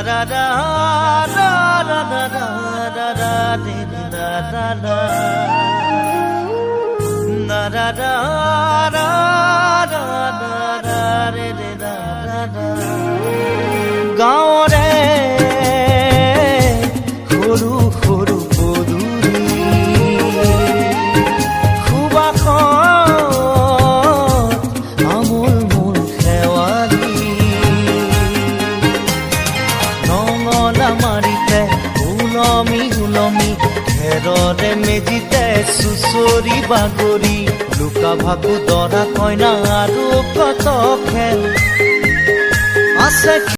ৰা ৰা ৰা ৰা ৰা ৰা ৰা ৰে ৰা ৰা ৰা না ৰা ৰা ৰা ৰা ৰা ৰা ৰে ৰে ৰা ৰা ৰা। গাঁৱৰে সৰু সৰু পদূলি, সুবাসত আমোল মোল শেৱালি, নঙলা মাৰিতে ওলমি ওলমি, খেৰৰে মেজিতে চুচৰি বাগৰি, লুকা ভাকু, দৰা কইনা আৰু কত খেল আছে।